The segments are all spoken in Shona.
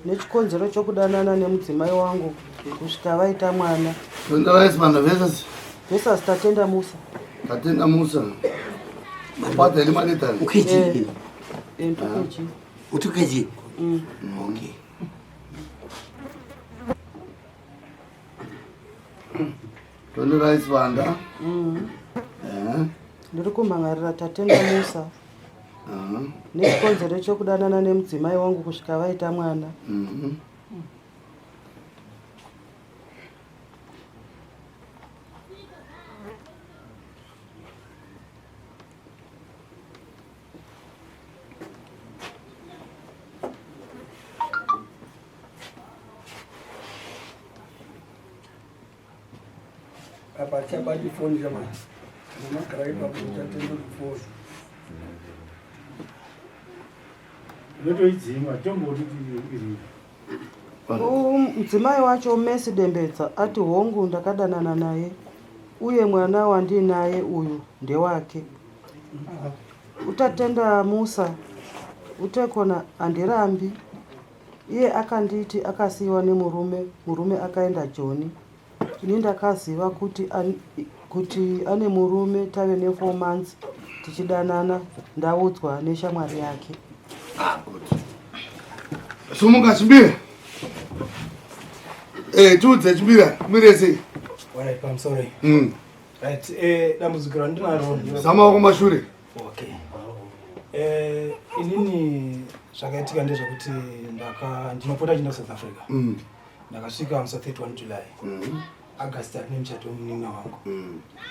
Nechikonzero chokudanana nemudzimai wangu kusvika vaita mwana. Tonderai Sibanda versus Versus Tatenda Musa. Tatenda Musa. Upata ile mali tani. Ukeji. Eh, eh, Ntukeji. Utukeji. Okay. Tonderai Sibanda. Eh. Ndiri kumhan'arira Tatenda Musa nechikonzero chokudanana nemudzimai wangu kusvika vaita mwana. Apa chabati foni jamani. Makara ipapo chatenda foni. Unotoidzima tomboti iri. Mudzimai wacho Mercy Dembedza ati hongu ndakadanana naye uye mwana wandinaye uyu ndewake. Utatenda Musa utekona handirambi. Iye akanditi akasiyiwa nemurume, murume akaenda Joni. Ini ndakaziva kuti, kuti ane murume tave ne4 months tichidanana ndaudzwa neshamwari yake. Ah, good. Sumuka Chimbira. Eh, tiudze Chimbira, kumire sei? Alright, I'm sorry. Right, dambudziko randinaro Zama wako mashure. Okay. Inini zvakaitika ndezvekuti ndaka ndinopota chienda South Africa. Ndakasvika musi wa 31 July. August atine muchato wemunin'ina wangu.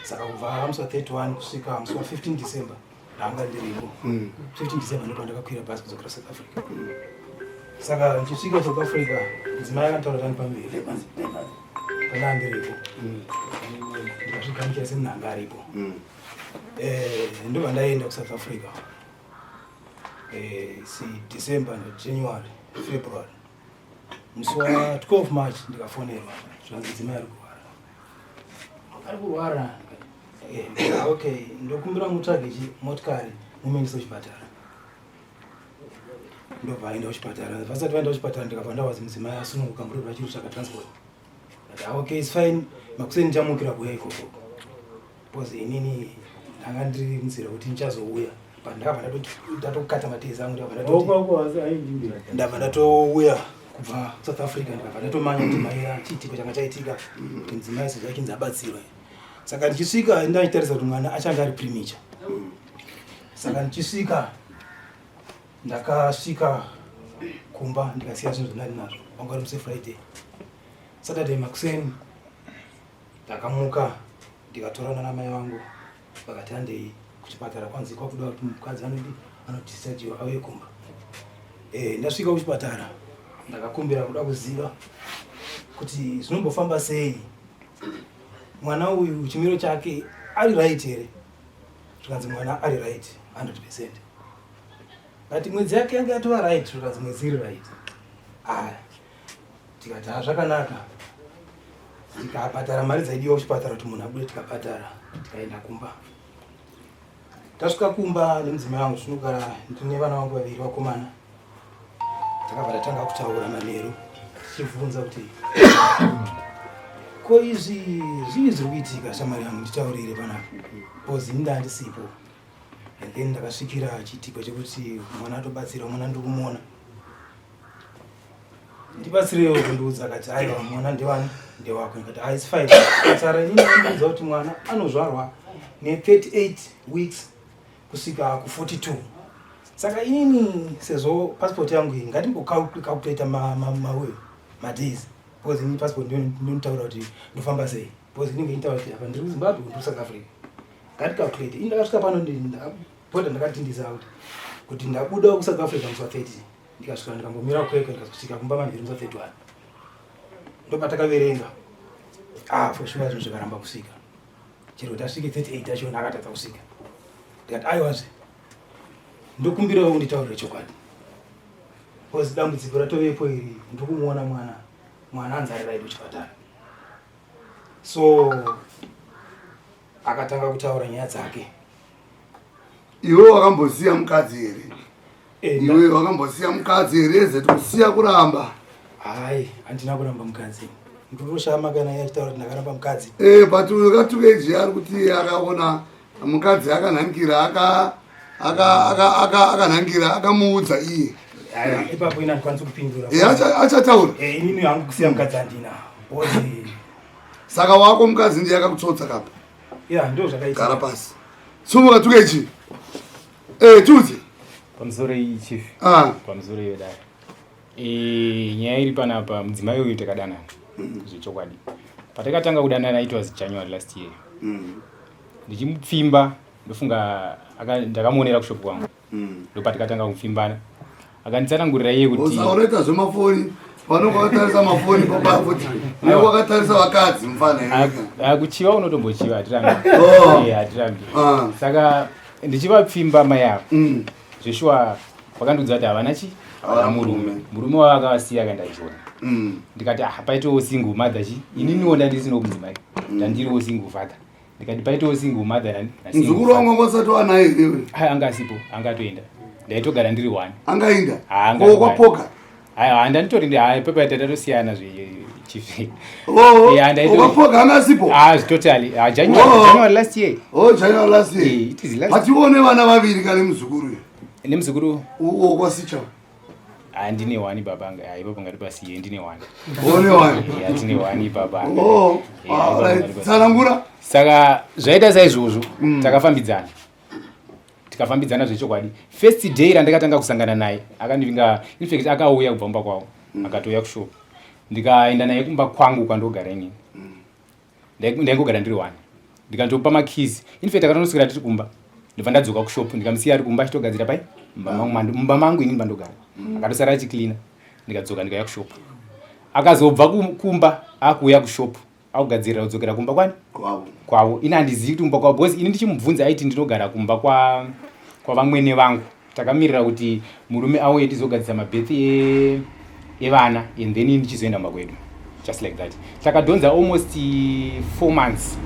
Saka kubva musi wa 31 kusvika musi wa 15 December ndanga ndiripo. 15 December ndipo ndakakwira bhazi kudzokera South Africa. Saka ndichisvika South Africa mudzimai akataura tani pamberi pandanga ndiripo. Ndikazvigamuchira semunhu anga aripo. Ndobva ndaenda kuSouth Africa. Si December na January, February. Musi wa 12 March ndikafonerwa zvanzi mudzimai ari kurwara. Ari kurwara. Okay, ndokumbira mutsvage motikari mumuendese kuchipatara. Ndobva aenda kuchipatara. Vasati vaenda kuchipatara ndikabva ndawazi mudzimai asununguka muroad vachiri kutsvaga transport. Ndati ah, okay, it's fine. Makuseni ndichamukira kuuya ikoko. Because inini ndanga ndiri munzira kuti ndichazouya. But ndakabva ndatokata matezi angu ndabva ndatouya kubva South Africa ndikabva ndatomanya kuti maira chiitiko changa chaitika kuti mudzimai sezvo achinzi abatsirwe. Saka ndichisvika ndachitarisa kuti mwana achange ari premature. Saka ndichisvika ndakasvika kumba ndikasiya zvinhu zvandari nazvo. Wanga uri musi Friday. Saturday makuseni ndakamuka ndikatorana namai vangu vakati handei kuchipatara kwanzi kwakuda kuti mukadzi anodi anodischargiwa auye kumba. Ndasvika kuchipatara ndakakumbira kuda kuziva kuti zvinombofamba sei mwana uyu chimiro chake ari right here. Zvikanzi mwana ari right 100%. But mwedzi yake yanga yatova right, zvikanzi mwedzi iri right. Tikati ha zvakanaka. Tikabhadhara mari dzaidiwa kuchipatara kuti munhu abude, tikabhadhara tikaenda kumba. Tasvika kumba nemudzimai wangu, tinogara ndine vana vangu vaviri vakomana. Takabva tatanga kutaura manheru tichibvunza kuti ko izvi zvii zviri kuitika shamwari yangu, nditaurire panapa because ini ndandisipo. And then ndakasvikira chiitiko chekuti mwana atobatsirwa, mwana ndiri kumuona. Ndibatsirewo kundiudza, akati aiwa mwana ndewani ndewako. Ndikati ah, it's fine. Tsara inini andiudza kuti mwana anozvarwa ne 38 weeks kusvika ku 42. Saka inini sezvo passport yangu iyi ngatimbokalculate madays because inini passport ndinotaura kuti ndofamba sei because inenge inotaura kuti apa ndiri kuZimbabwe ndiri kuSouth Africa. Ngaticalculate. Ini ndakasvika pano ndakapota ndakadhindisa kuti ndabuda kuSouth Africa musi wa 30. Ndikasvika ndikambomira kwekwe ndikasvika kumba manheru musi wa 31. Ndopatakaverenga. For sure zvinhu zvikaramba kusvika. Chero tasvike 38 achona akatadza kusvika. Ndikati aiwazve ndokumbirawo unditaurire chokwadi. Because dambudziko ratovepo iri ndikumuona mwana, mwana anzi ari right kuchipatara. So akatanga kutaura nyaya dzake. Iwe wakambosiya mukadzi here? Iwe wakambosiya mukadzi here? Zeti kusiya kuramba. Hai, handina kuramba mukadzi. Ndinoshama kana iye achitaura kuti ndakaramba mukadzi. Eh, but uyu katukeji ari kuti akaona mukadzi akanhangira akanhangira akamuudza iye. Aiwa, ipapo ini handikwanisi kupindura. Eh, achataura. Eh, inini hangu kusiya mukadzi handina. Because Saka wako mukadzi ndiye akakutsotsa kapa. Yeah, ndo zvakaita. Gara pasi. Tsumo katukeji. Eh, tuzi. Pamusoro iyi chief. Ah. Pamusoro iyo dai. Eh, nyaya iri panapa mudzimai uyu takadanana. Zvechokwadi. Patakatanga kudanana it was January last year. Ndichimupfimba ndofunga ndakamuonera kushop kwangu. Ndopatikatanga kupfimbana. Akanditsanangurira iye kuti Usaureta zvemafoni. Panonga wakatarisa mafoni papa futi. Unenge wakatarisa vakadzi mufana. Kuchiva unotombochiva hatirambi. Oh. Eh, hatirambi. Ah. Saka ndichivapfimba mai ava. Zveshuwa vakandiudza kuti havana chi havana murume. Murume wavo akavasiya akaenda Joni. Ndikati ah paitawo single mother chi. Ininiwo ndandisinawo mudzimai. Ndandiriwo single father. Ndikati paitawo single mother nani? Na single Muzukuru wangu father. wanga usati wanaye here? Hai anga asipo, anga atoenda. Ndaitogara ndiri one. Angainda. Ah, anga Ko kwapoka. Hai handanditori ndi hai pepa tatosiyana zve chief. Oh. Yeah, ndaitori- Kwapoka anga asipo. Ah, totally. Ah, January, Oh. January last year. Oh, January last year. Eh, it is last. But uone vana vaviri kale muzukuru uyu. Nemuzukuru Uwo kwasicha. Ah, ndine one baba anga. Ah, ipapo ngatipasiye ndine one. One one. Yeah, tine one baba anga. Oh. Yeah, All ipapo right. ngatipasiye. Tsanangura. Saka zvaita saizvozvo takafambidzana. Tikafambidzana zvechokwadi. First day randakatanga kusangana naye akandivinga in fact akauya kubva kumba kwavo. Akatouya kushop. Ndikaenda naye kumba kwangu kwandogara inini. Ndaingogara ndiri one. Ndikandopa makeys. In fact akatonoswera tiri kumba. Ndobva ndadzoka kushop ndikamusiya ari kumba achitogadzira pai mumba mangu mumba mangu inini mandogara. Akatosara achicleana. Ndikadzoka ndikauya kushop. Akazobva kumba akuuya kushop akugadzirira kudzokera kumba kwani? Kwavo. Kwavo. Ini handizivi kuti kumba kwavo because ini ndichimubvunza aiti ndinogara kumba kwavamwene vangu. Takamirira kuti murume auye tizogadzisa mabirth evana and then ini ndichizoenda kumba kwedu. Just like that. Takadhonza almost 4 months.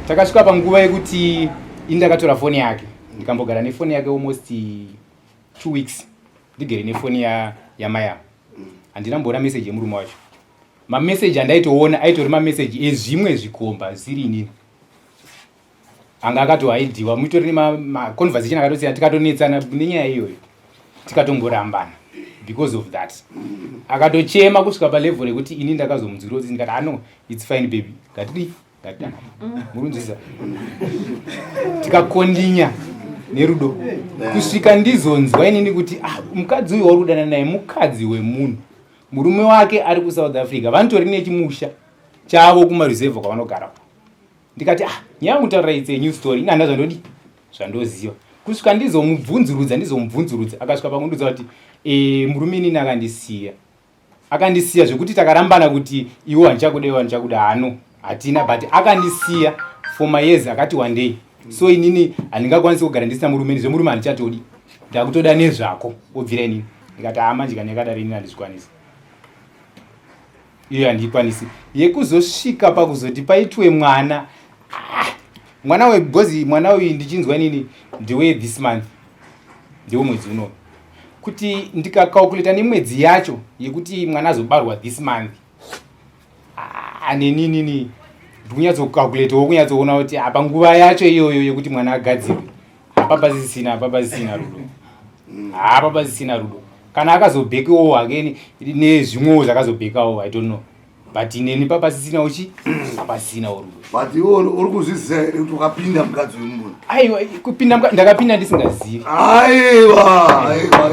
Takasvika panguva yekuti ini ndakatora foni yake. Ndikambogara nefoni yake almost 2 weeks. Ndigere nefoni yamai avo. Handina mboona message yemurume wacho. Mamessage andaitoona aitori mamessage ezvimwe zvikomba zvisiri inini. Anga akatohaidiwa mutori nema conversation akatosiyana tikatonetsana nenyaya iyoyo. Tikatomborambana because of that. Akatochema kusvika palevel yekuti ini ndakazomunzwira kuti ndikati ah no, it's fine baby. Ngatidii? Ngatidanane. Murunzisa. Tikakondinya nerudo. Kusvika ndizonzwa inini kuti ah mukadzi uyu wauri kudanana naye mukadzi wemunhu. Murume wake ari kuSouth Africa. Vanotori nechimusha chavo kumareserve kwavanogara. Ndikati ah nyaya yekutaura it's a new story. Ini handina zvandodi zvandoziva. Kusvika ndizomubvunzurudza akasvika pakundiudza kuti murume inini akandisiya. Akandisiya zvekuti takarambana kuti iwe handichakuda iwe handichakuda hano hatina but akandisiya for my years akati one day. So inini handingakwanisi kugara ndisina murume zvemurume handichatodi. Ndakutoda nezvako wobvira inini. Ndikati ah manje kana yakadaro inini handizvikwanisi. Iyo handikwanisi. Yekuzosvika pakuzoti paitwe mwana. Ah, mwana we because mwana uyu ndichinzwa inini ndiwe this month. Ndiwo mwedzi uno. Kuti ndikacalculata nemwedzi yacho yekuti mwana azobarwa this month. Ah, neninini ndikunyatsokucalculatawo kunyatsoona kuti apa nguva yacho iyoyo yekuti mwana agadzirwe. Apa pasisina, apa pasisina rudo. Apa pasisina rudo. Kana akazobhekawo hake nezvimwewo zvakazobhekawo, I don't know. But neni papasisina uchi, papasisina rudo. But iwe uri kuzviziva here kuti wakapinda mukadzi wemunhu? Aiwa, kupinda ndakapinda ndisingazivi. Aiwa, aiwa.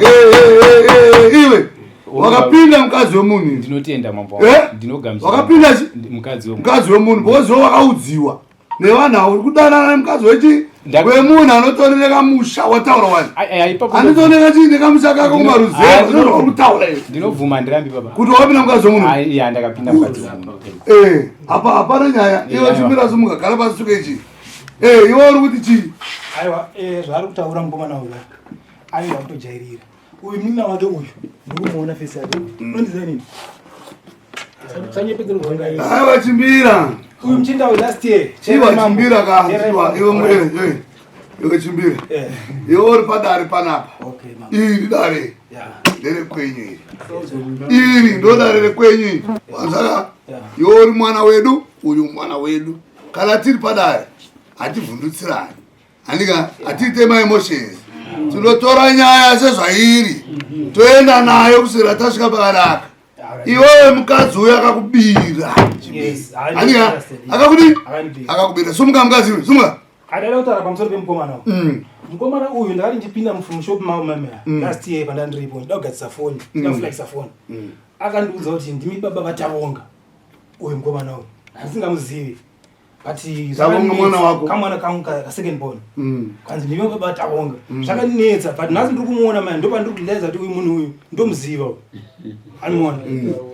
Iwe. Wakapinda mukadzi wemunhu. Ndinotenda mambo wangu. Eh? Ndinogamuchira. Wakapinda chi? Mukadzi wemunhu. Mukadzi wemunhu because iwe wakaudziwa nevanhu avo uri kudanana nemukadzi wechi wemunhu anotorereka musha wataura wani. Ai, ai, ipapo Anotooneka chii nekamusha kako kumaruzevha ndozvauri kutaura izvi. Ndinobvuma ndirambi baba. Kuti wakapinda mukadzi wemunhu? Ai, ya ndakapinda mukadzi wemunhu. Eh, apa hapana nyaya. Iwe Aiwa. chimira simuka gara pasi suke ichi. Eh, iwe uri kuti chii? Aiwa, zvaari kutaura mukomana uyu anenge akutojairira. Uyu munin'ina wake uyu ndikumuona face yake. Unondiziva nini? Aiwa chimbira. Uyu muchinda uyu last year. Chiwa chimbira ka. Chera Chiwa imambo. iwe mwe. Iwe Chimbira. Eh. Iwe uri padare panapa. Okay, mama. Iri dare Yeah. nderekwenyu iri. Iri ndo dare rekwenyu iri. Wanzaka? Yeah. Iwe uri mwana wedu, uyu mwana wedu. Kana tiri padare hativhundutsirani. Handika hatiite maemotions. Tinotora nyaya sezvairi. Toenda nayo kusvikira tasvika pakanaka. Iwewe mukadzi uyu akakubira. Yes, I Handika understand. akakudii? Akandibira. Akakubira. Sumuka mukadzi uyu, sumuka. Adaida kutaura pamusoro pemukomana uyu. Mukomana uyu ndakati ndipinda mushop mavo mama last year pandandiripo ndida kugadzisa foni, ndida kuflakisa foni. Akandiudza kuti ndimi baba vaTavonga uyu mukomana uyu. Handisingamuzivi. But Tavonga mwana wako. Kamwana kangu ka second born. Kanzi ndimi baba vaTavonga. Zvakandinetsa but nhasi ndiri kumuona manje ndopandiri kurealize kuti uyu munhu uyu ndomuziva uyu. Anomuona.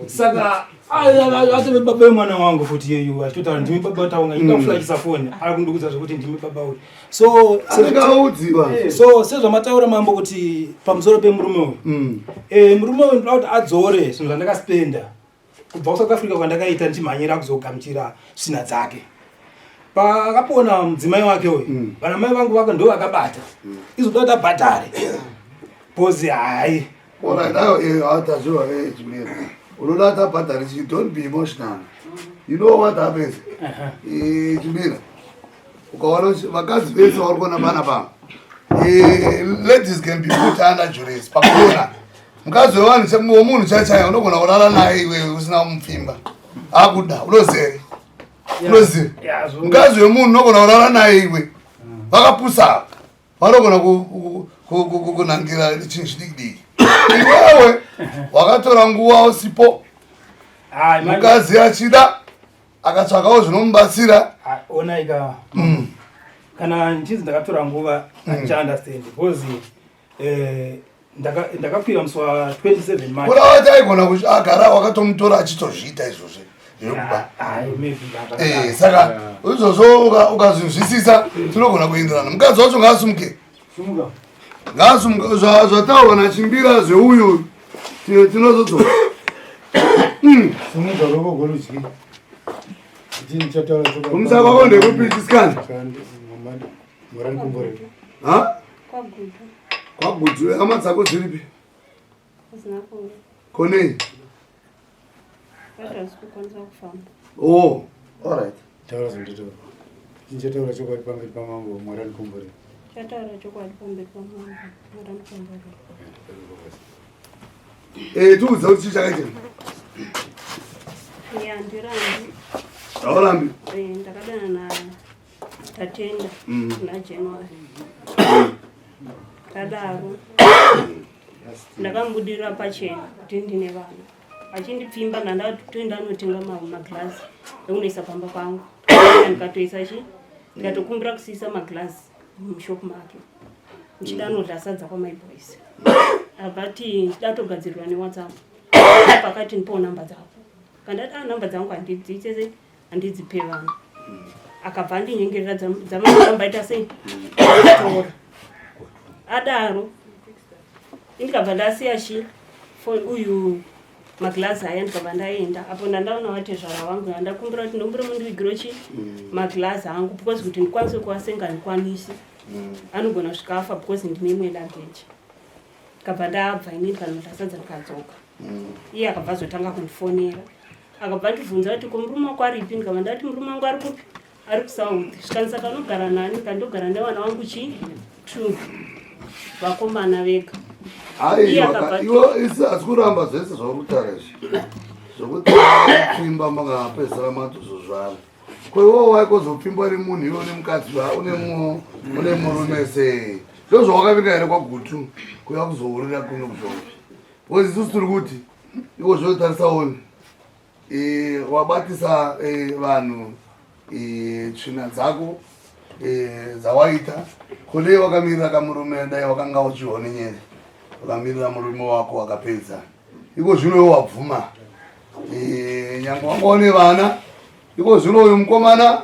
Saka atove baba vemwana wangu futi iyeyu achitotaura ndimi baba vaTavonga ndida kuflakisa foni ari kundikuudza zvekuti ndimi baba uyu. So Anenge audziwa. so sezvamataura mambo kuti pamusoro pemurume uyu murume uyu ndoda kuti adzore zvinhu zvandakaspenda kubva kuSouth Africa kwandakaita ndichimhanyira kuzogamuchira svina dzake. Pakapona mudzimai wake uyu, vana mai vangu vake ndo vakabata izoda kuti abhadhare bhozi hayi. Alright, ayo ataziwa Chimira. Unoda kuti abhadhare chii? Don't be emotional. You know what happens? Chimira. Ukaona kuti vakadzi vese vari kuona pana pa. Ladies can be put under duress. Pakuona. Mukadzi wevanhu wemunhu chaichaya unogona kurara naye iwewe usina kumupfimba. Akuda, unoziva. Unoziva. Mukadzi wemunhu unogona kurara naye iwe. Vakapusa. Vanogona kunangira chinhu chidiki diki. Iwewe wakatora nguva usipo, mukadzi achida akatsvakawo zvinomubatsira. Onaika, kana ndichinzi ndakatora nguva, handichaunderstand because ndakakwira musi wa 27 March. Kuda wati aigona kuti agara wakatomutora achitozviita izvozvo zvekuba. Hayi, maybe Saka izvozvo ukazvinzwisisa tinogona kuenderana. Mukadzi wacho ngaasumuke. Sumuka. Ngaasumuke. Zvataurwa naChimbira zveuyu tinozodzoka. Simudza ruoko rworudyi. Kuti ndichataura chokwadi. Kumusaka kwako ndekupi, chisikana? Muranikomborero. Ha? KwaGutu. KwaGutu. Hama dzako dziripi? Kusina kuuya. Konei? Vati havasi kukwanisa kufamba. Oh, alright. Taura zvanditaura. Ndichataura chokwadi pamberi pamambo Mwari anikomborero. Chataura chokwadi pamberi pamambo Mwari anikomborero. Tiudza kuti chii chakaitika. Iye handirambi. Haurambi? Ndakadana naTatenda muna January. Tadaro ndakamubudira pachena kuti ndine vana. Achindipfimba ndandatoenda anotenga maglazi ekunoisa pamba pangu. Ndikatoisa chi ndikatokumbira kusiisa maglazi mushop make ndichida anodya sadza kwamai boys. Abva ati ndichida togadzirirwa neWhatsApp. Pakati ndipowo namba dzako. Kandati a namba dzangu handidziite handidzipe vanhu. Akabva andinyengerera dzamambaita sei tora. Adaro indikabva ndasiya chi phone uyu maglazi aya, ndikabva ndaenda apo ndandaona vatezvara vangu. Ndandakumbira kuti ndombure mundivigiro chi maglazi angu because kuti ndikwanise kuasenga handikwanisi, anogona kusvika afa because ndine imwe luggage. Ndikabva ndabva inini kanodya sadza ndikadzoka. Iye akabva azotanga kundifonera, akabva andibvunza kuti ko murume wako aripi? Ndikabva ndati murume wangu ari kupi? Ari kuSouth. Zvikanzi saka unogara nani? Kandogara nevana vangu chi two vakomana vega. Iye akabva Iwo isi asi kuramba zvese zvauri kutaura izvi zvokuti pfimba makapedzisira matozozvara. Ko iwo waikozopfimbwa nemunhu iwe une mukadzi une murume sei? Ndo zvawakavinga here kwaGutu kuya kuzourira kuno kuzvombi? Because isusu tiri kuti iko zvinotarisaoni wabatisa vanhu tsvina dzako dzawaita. Kudei wakamirira kamurume, dai wakanga uchione nyere wakamirira murume wako wakapedza. Iko zvino iwe wabvuma, nyange wanga une vana. Iko zvino uyu mukomana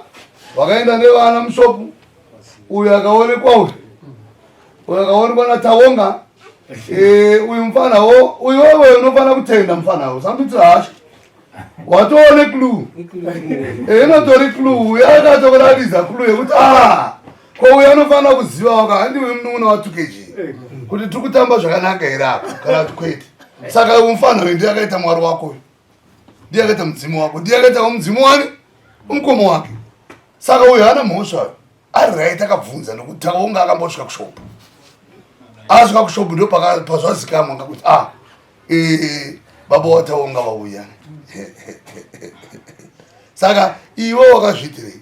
wakaenda nevana mushopu uyu akaonekwa, uyu akaonekwa naTavonga. Uyu mufanawo uyu, wewe unofanira kutenda mufanawo, usamuitira hasha. Watoone clue. Inotori clue yakatokuratidza clue yekuti a Ko uyo anofanira kuziva waka handiwe munun'una waTukeji kuti tiri kutamba zvakanaka here apa kana kuti kwete. Saka mufana uyu ndiye akaita mwari wako uyu. Ndiye akaita mudzimu wako. Ndiye akaita mudzimu wani? Umukoma wake. Saka uyu haana mhosva uyu. Ari right akabvunza nokuti takaonga akambosvika kushopu. Asvika kushopu ndo pazvazikamwa ngakuti ah eh, baba wataonga vauya. Saka iwe wakazviitirei?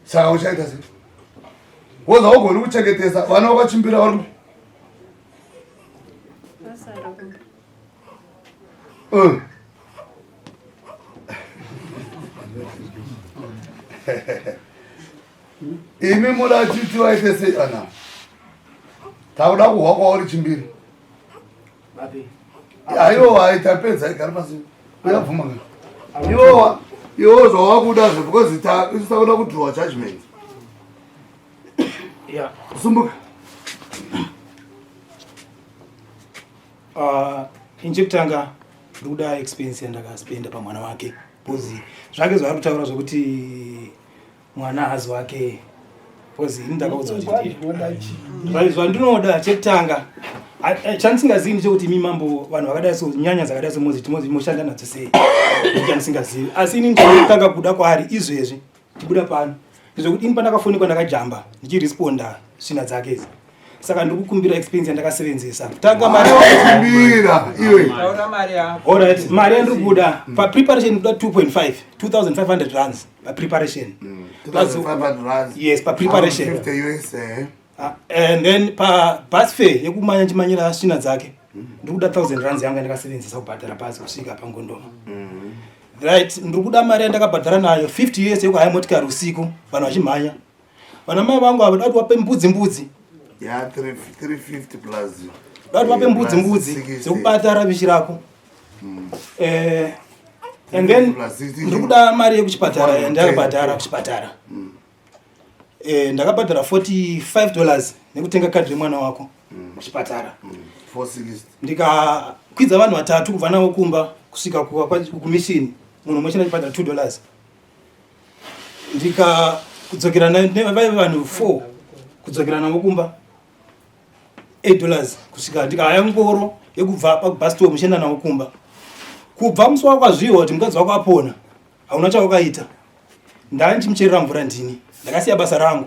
Saka uchaita sei? Woza ugoni kuchengetesa vana vakachimbira vari kupi? Imi muda titi vaite sei ana? Takuda kuhwa kwauri chimbiri. Aiwa aitapedza igara pasi. Uyabvuma ka. Iwowa iwo zvawakuda zve because ta isu takuda kudraw judgment. Yeah. Sumbuka. Ini chekutanga ndikuda expense yandakaspenda pamwana wake because zvake zvaari kutaura zvekuti mwana hazi wake because ini ndakaudzwa kuti zvandinoda chekutanga chandisingazivi ndechekuti imi mambo vanhu vakadai so nyanya dzakadai so mozi timozi moshanda nadzo sei chandisingazivi asi ini ndinotanga kuda kwaari izvezvi tibuda pano ndezvekuti ini pandakafonikwa ndakajamba ndichiresponda svina dzake idzi saka ndiri kukumbira expense yandakasevenzesa kutanga mari iwe alright mari yandiri kuda papreparation kuda 2.5 2500 rands papreparation yes papreparation eh. Ah, and then pabus fare yekumanya chimanyira svina dzake ndiri kuda 1000 rands yangu yandakasevenzesa kubhadhara bhazi kusvika pangondoma right ndiri kuda mari yandakabhadhara nayo 50 years yekuhaya motikari usiku vanhu vachimhanya vana mai vangu ava dati wape mbudzi mbudzi ya 350 plus dati wape mbudzi mbudzi dzekubata ravishi rako eh, and then ndiri kuda mari yekuchipatara yandakabhadhara kuchipatara eh, ndakabhadhara 45 dollars nekutenga kadhi remwana wako kuchipatara ndikakwidza vanhu vatatu kubva navo kumba kusvika kumishini munhu umwe chete achibhadhara 2 dollars ndikakudzokera vaive vanhu 4 kudzokera navo kumba 8 dollars kusvika ndikahaya ngoro yekubva pabus stop muchienda navo kumba kubva musi wako azviwa kuti mukadzi wako apona hauna chawakaita ndandichimucherera mvura ndini ndakasiya basa rangu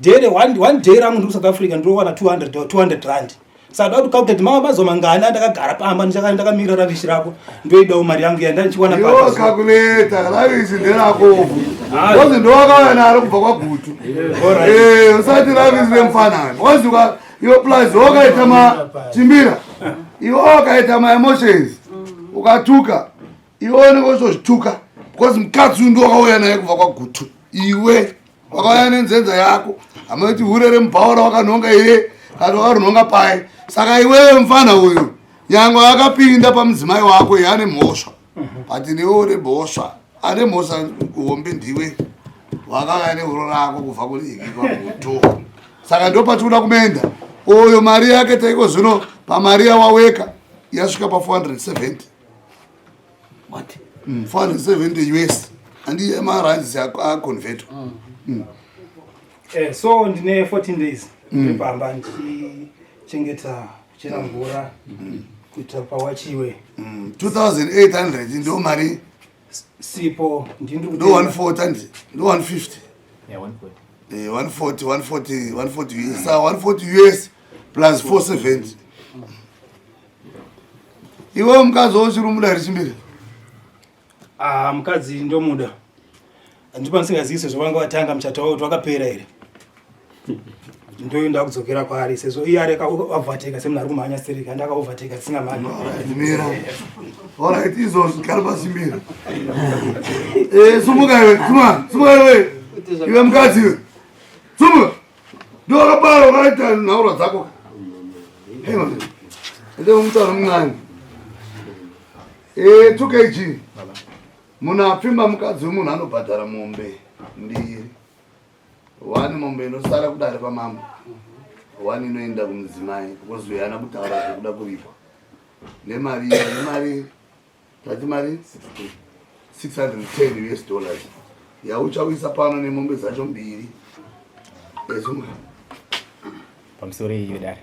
dere one day rangu ndiri kusouth africa ndinowana 200 rand saka da kuti calculate mava mazuva mangani andakagara pamba ndakamirira ravishi rako ndoidawo mari yangu yandandichiwana iwo calculator ravishi nderako because ndowakauya naro kubva kwagutu eh, usati ravishi remufanana because iwe plus wakaita machimbira iwe wakaita maemotions ukatuka iwe unenge uchitozvituka because mukadzi uyu ndiwakauya naye kubva kwagutu iwe wakauya nenzenza yako hamati hure remubhaura wakanhonga iye kana wakarunhonga paye saka iwewe mufana uyu nyangwe akapinda pamudzimai wako iye ane mhosva but newe une mhosva ane mhosva hombe ndiwe wakauya nehuro rako kubva kudiki kwagutu saka ndopatikuda kumenda uyo mari yake taiko zvino pamari yawaweka yasvika pa 470 What? 470 US andi emarands aconvertwa Eh, so ndine 14 days ndiri pamba ndichichengeta kuchera mvura kuita pawachiwe 2800 ndo mari sipo ndini ndo 140 andi ndo 150 Yeah, 140. Eh, 140 140 140 US sa 140 US plus 470 iwe mukadzi wauchiri umuda here chimbiri Ah, mukadzi ndomuda ndipo ndisingazivi sezvo vanga vatanga muchato wavo kuti wakapera here ndoyo ndakudzokera kwaari sezvo iye ari akaovateka semunhu ari kumhanya stereki andi akaovateka tisingamhanyi mira alright izvozvo gara pasi mira eh sumuka iwe sumuka sumuka iwe iwe mukadzi iwe sumuka ndo wakabara wakaita nhaurwa dzako hey man ende umutauro mncane eh 2 kg munhu apfimba mukadzi wemunhu anobhadhara mombe mbiri one mombe inosara kudare pamambo one inoenda kumudzimai because uyo haana kutaura zvekuda kuripwa nemari nemari tati mari 610 us dollars yauchauisa pano nemombe dzacho mbiri ezumwe Pamusoro iyo dare,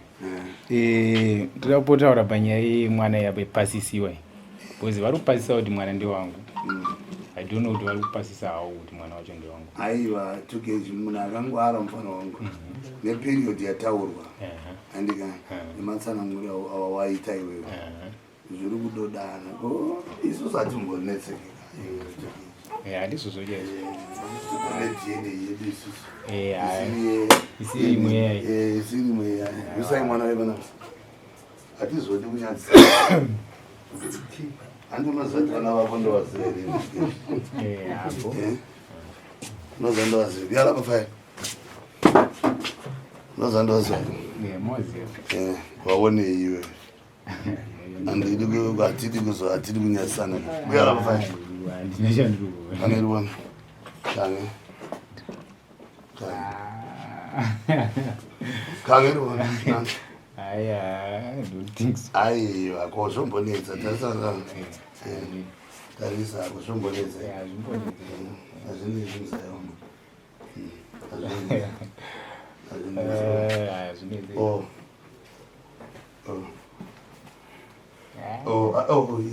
ndoda kupotaura panyaya yemwana yapasisiwa iyi, because vari kupasisa kuti mwana ndewangu. I don't know kuti vari kupasisa hawo kuti mwana wacho ndewangu. Aiwa, tukeji munhu akangwara, mufana wangu, neperiod yataurwa andika nematsananguro awa waita iwewe zviri kudodana. Ko isusu hatimbonetsekeka. Handizvozvo chaizvo. NeDNA yedu isusu. Isiri imwe. Isiri imwe. Usai mwana wevana, hatizodi kunyadzisa. Handi unoziva kuti vana vako ndovaziva here? Hapo. Unoziva ndovaziva yalapa fai, unoziva ndovaziva. Moziva. Waonei iwe? Handidi, hatidi kuzo, hatidi kunyadzisana. Uyalapa fai. Handina chandiri kuona. Pane kange kange ribona. Aya, I don't think so. Aiwa, ko zvombonetsa? Tarisa, tarisa, ko zvombonetsa? Hazvimbonetsa. Hazvinetsi, musayaona. Hazvinetsi. Oh. Oh. Oh, ah, oh, i.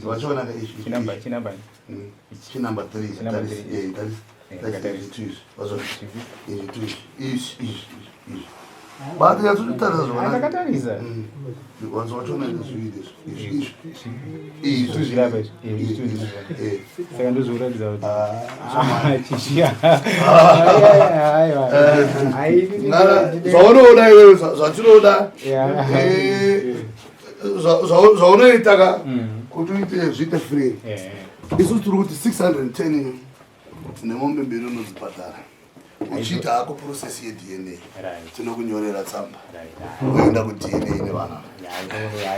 Wachiona ka izvi? Chinamba, chinamba. Chinamba 3. Chinamba Tarisa, three. tarisa. Tarisa Tarisa. izvi tu izvi. Wazona. Izvi tu izvi. Izvi, izvi, izvi. Bati nyatsotarisa zvakanaka. Ndakatarisa. Wanzo wachiona izvi zviviri izvi. Izvi, izvi. Izvi zvirapa izvi. Izvi Izvi, izvi. izvi. Saka ndozvokuratidza kuti Ah, chishiya. Aiwa. Zvaunoda iwewe, zvatinoda, zvaunoita ka kuti uite zviite free, isusu tiri kuti 610 nemombe mbiri unodzibhadhara, uchiita hako process yeDNA. Tinokunyorera tsamba, uenda kuDNA nevana.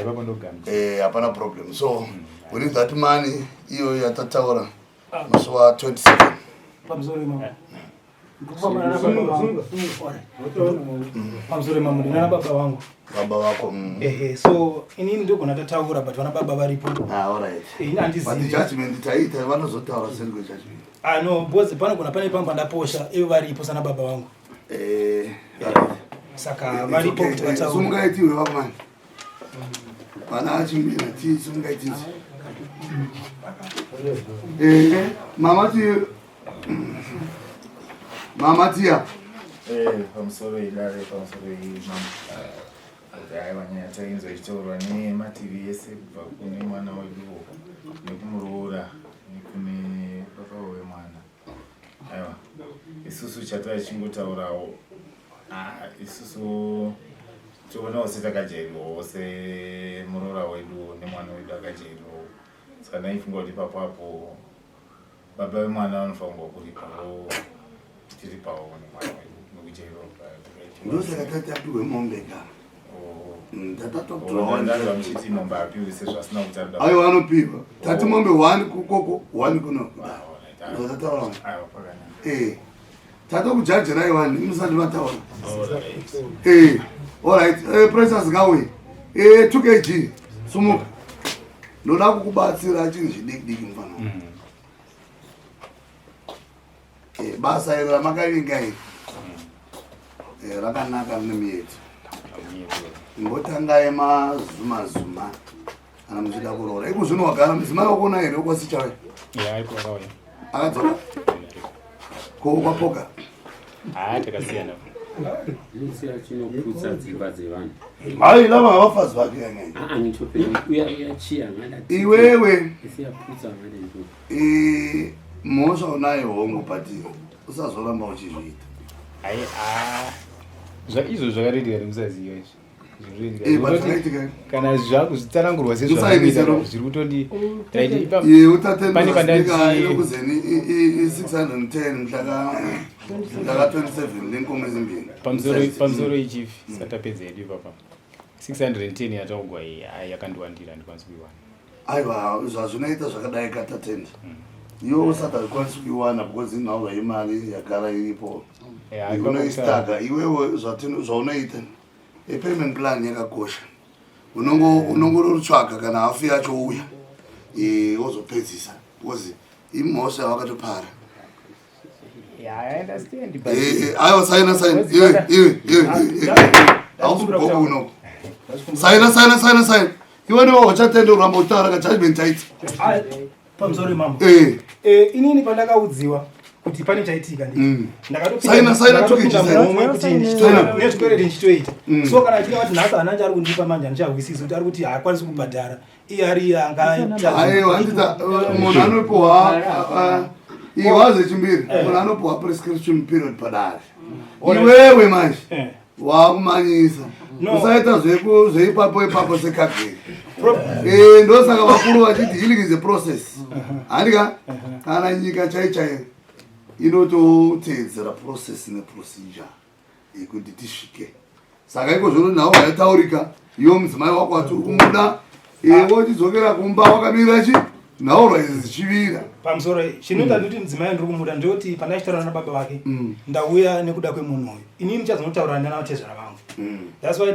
Ipapo ndogamira. Hapana problem. So we need that money iyoyo yatataura musi wa27. Pamusoro imamo. Ndikufambana nababa vangu. Pamusoro imamo, ndinana baba vangu. Baba vako. Ehe, so inini ndogona tataura, but vana baba varipo. Ah, alright. Ini But handizivi. judgment taita, vanozotaura seri kwejudgment. Ah no, because panogona pane pamwe pandaposha, ivo varipo sana baba vangu. Right. Saka varipo kuti vataure. Sungaitiwe vakomana, vana achimbira ti sungaitisi. Mama ti, mama tiya. Pamusoro idare, pamusoro imam. Aiwa, nyaya tainzwa ichitaurwa nemativi ese, kubva kune mwana weduwo nekumuroora nekune baba wemwana. Aiwa, isusu chatava tichingotaurawo, isusu tionawo setakajairwawo, semuroora wedu nemwana wedu akajairwawo. Saka ndaifunga kuti ipapo apo baba vemwana vanofanirwa kuripawo, tiripawo nemwana wedu nekujairwa. Ndosaka tati apiwe mombe ka. Ndazva muchiti mombe apiwe sezvasina kuti anoda. Aiwa, anopiwa. Tati mombe one kukoko, one kuno, zvatataura. Aiwa, pakanaka. Tatokujajirai wani musati mataura. Alright, Precious ngauye. 2 kg, sumuka, ndoda kukubatsira chinhu chidiki diki, mufana. Basa iri ramakavinga iri, rakanaka, rine miyedzo. Imbotangai mazuma zuma kana muchida kuroora. Iko zvino wagara mudzimai wakuona here ukwasichauya? Ariko, akauya. Akadzoka ko kwapoka? Haa, takasiyana. Inosiya chinoputsa dzimba dzevanhu. Hai, lava havafazi vake yanyanya. Aa, ngitsho phela uyachiya ngala. Iwewe. Isiyaputsa ngale nto. Mhosva unayo, hongu, but usazoramba uchizviita. Hai, izvo zvakatoitika nemusaziva izvi. Eh, but zvakaitika. Kana zvakuzvitsanangurwa Usainise sezvazvinoita, ro. zviri kutondi right Iye pane utatendeka pandati inokuzeni i-610 mhlaka 27 lenkomo ezimbili. Pamusoro ichifi satapedza yedu ipapa, 610 yataugwa iyi, ai, yakandiwandira, handikwanisi kuiwana. Aiwa, zvazvinoita zvakadai, katatenda iwe usati hazvikwanisi kuiwana because inhaurwa yemari yagara iripo. Unoistaga iwewe. Zvaunoita, epayment plan yakakosha. Unongorotsvaga kana hafu yacho, uya wozopedzisa. Because imhosva yawakatopara. Yeah, I understand, but- Eh, eh, aiwa saina saina iwe iwe iwe iwe. Hausi kubhoka uno. Saina saina saina saina. Iwe ndiwe uchatenda uramba uchitaura ka judgment taiti. Pamusoro mambo. Eh. Eh, inini pandakaudziwa kuti pane chaitika ndi. Saina, saina, Ndakatopinda tukichi, saina. muhomwe kuti Saina. nechikwereti ndichitoita. So kana achida kuti nhasi ana ari kundipa manje handichahwisisi kuti ari kuti haakwanisi kubhadhara. Iye ari iye anga Aiwa handita munhu anopiwa iwaze chimbiri munhu anopiwa prescription period padare. Iwewe manje wakumanyisa. No. Usaita zveipapo ipapo sekageri. Eh, ndosaka vakuru vachiti healing is a process. Handika kana nyika chai chaiyo inototeedzera process neprocedure yekuti tisvike. Saka iko zvino nhau yataurika iwe mudzimai wako wati uri kumuda iwe wochidzokera kumba wakamirira chi nhaurwa idzi dzichivira. Pamusoro chinoita ndikuti mudzimai ndiri kumuda ndekuti pandachitaura nababa vake ndauya nekuda kwemunhu uyu. Inini ndichazonotaura nanatezvara vangu. That's why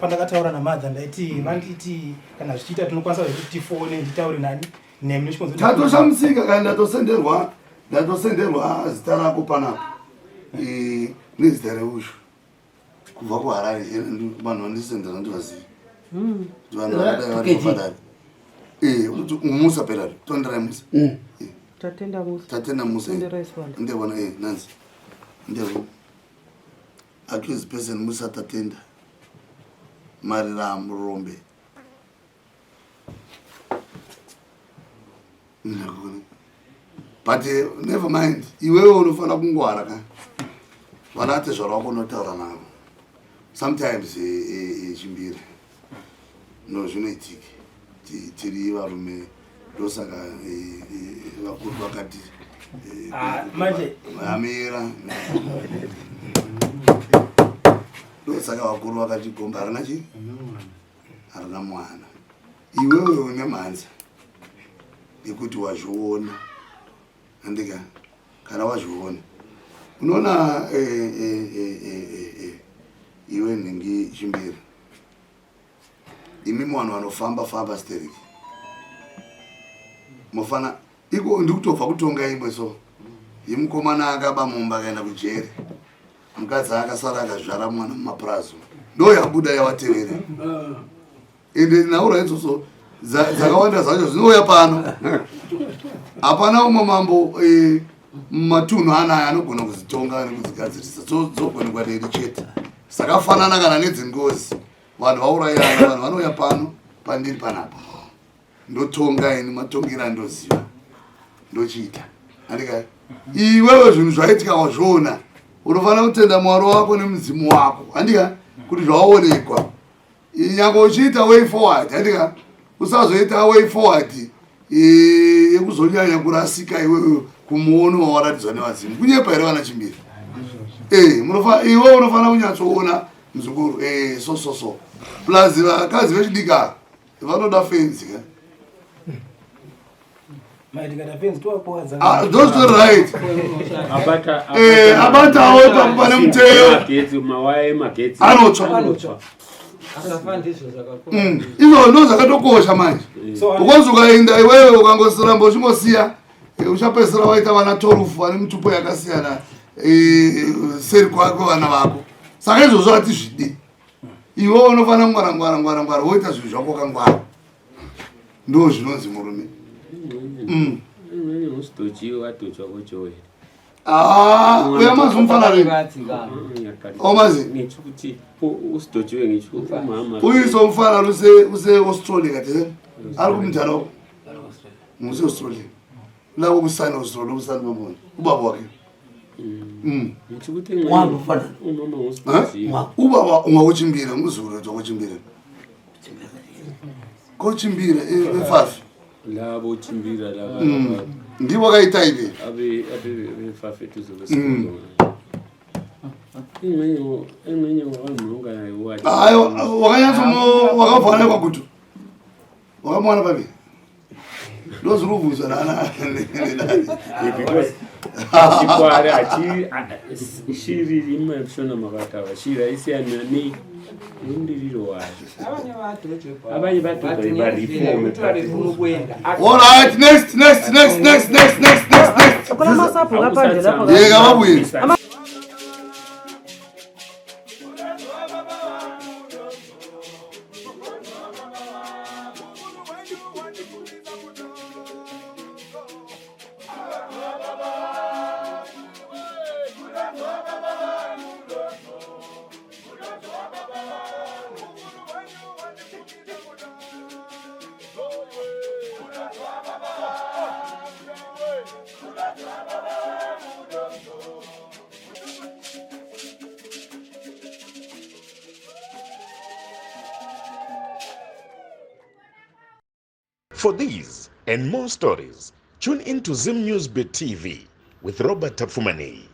pandakataura namadha ndaiti vanditi kana zvichiita tinokwanisa zvekuti tifone nditaure nani nemi nechikonzero. Tatoshamisika kana ndatosenderwa ndatosenderwa zita rako panapa Eh, nezita reushu kubva kuHarare. Eh, vanhu vandisendera ndivazivi kuti vanhu vakadai vari papadare. Eh, unoti Musa pera tonderai Musa. Tatenda Musa. Tatenda Musa. Tonderai Swanda. Ndevona eh nanzi. Ndevo. Accused person Musa Tatenda. Marira Murombe. Ndakona. But never mind, iwewe unofanira kungwara ka. Vana tezvara wako unotaura navo. Sometimes chimbiri. No zvinoitika. Tiri varume ndosaka vakuru vakati Ah, manje amira. Ndosaka vakuru vakati gomba harina chi? Harina mwana. Iwewe une mhanza yekuti wazviona. Andika kana wazviona. Unoona iwe nhingi chimbiri. Imi vanhu vanofamba famba stereki. Mufana iko ndikutobva kutonga imwe so. Yemukomana akaba mumba akaenda kujeri. Mukadzi akasara akazvara mwana mumapurazi. Ndo yabuda yawatevera. Ende nhaurwa idzodzo dzakawanda dzacho dzinouya pano. Hapana umwe mambo mumatunhu anaya anogona kudzitonga nekudzigadzirisa. Dzogonekwa neri chete. Sakafanana kana nedzengozi. Vanhu vaurayana, vanhu vanouya pano pandiri panapa. Ndotonga ini matongero andoziva. Ndochiita. Andika iwewe zvinhu zvaitika wazviona. Unofanira kutenda Mwari wako nemudzimu wako. Andika kuti zvaonekwa. Nyangwe uchiita way forward, andika usazoita way forward yekuzonyanya kurasika iwewe kumuono wawaratidzwa nevadzimu. Kunyepa here vana chimbiri? Iwe unofanira kunyatsoona muzukuru. So so so. Plus vakadzi vechidiki ava vanoda fenzi ka. Mai tikada fenzi tovakuwadza. Ah, those are right. Abata Abatawo ipapo pane muteyo. Magetsi mawaya emagetsi. Anotsva. Anotsva. Akafa ndizvo zvakakosha. Izvo ndo zvakatokosha manje. So, Because ukaenda iwewe ukangosiramba uchingosiya uchapedzisira waita vana 12 vane mitupo yakasiyana seri kwako vana vako. Saka izvozvo hatizvidi. Iwe unofanira kungwara ngwara ngwara ngwara woita zvinhu zvako wakangwara. Ndo zvinonzi murume. Usidojiwe wadotswa koJoel. Ah, uyamazi umfana lo. Awumazi? Ngitsho ukuthi usidojiwe ngitsho umama. Uyise umfana lo use Australia kade. Ari kumdala wakho. Nguse Australia. Labo kusana Australia usana babona. Ubaba wakhe. Ngitsho ukuthi Wami umfana. Umama Ha? ngusidojiwe. Ubaba ungakuchimbira nguzulu nje ukuchimbira. Kochimbira efafi. Labo chimbira laba. Ndibo kaita ibe. Abe abe befafi eduze kwesikolo. Ingxenye engxenye wakamhonga naye wathi. Hayi wakanyatso wakavana kwakutu. Wakamwana babe. Ndozviri kubvunzwa nana. Because chikwari hachi shiri imwe shona makataura shiri haisiyana nei nomudiriro wayo. Abanye badobha ibareforme. All right, next, next, next, next, next, next, next, next. Kuna masapo ngaphandle lapha. Yeka babuye. For these and more stories, tune in to Zim News Bit TV with Robert Tafumani.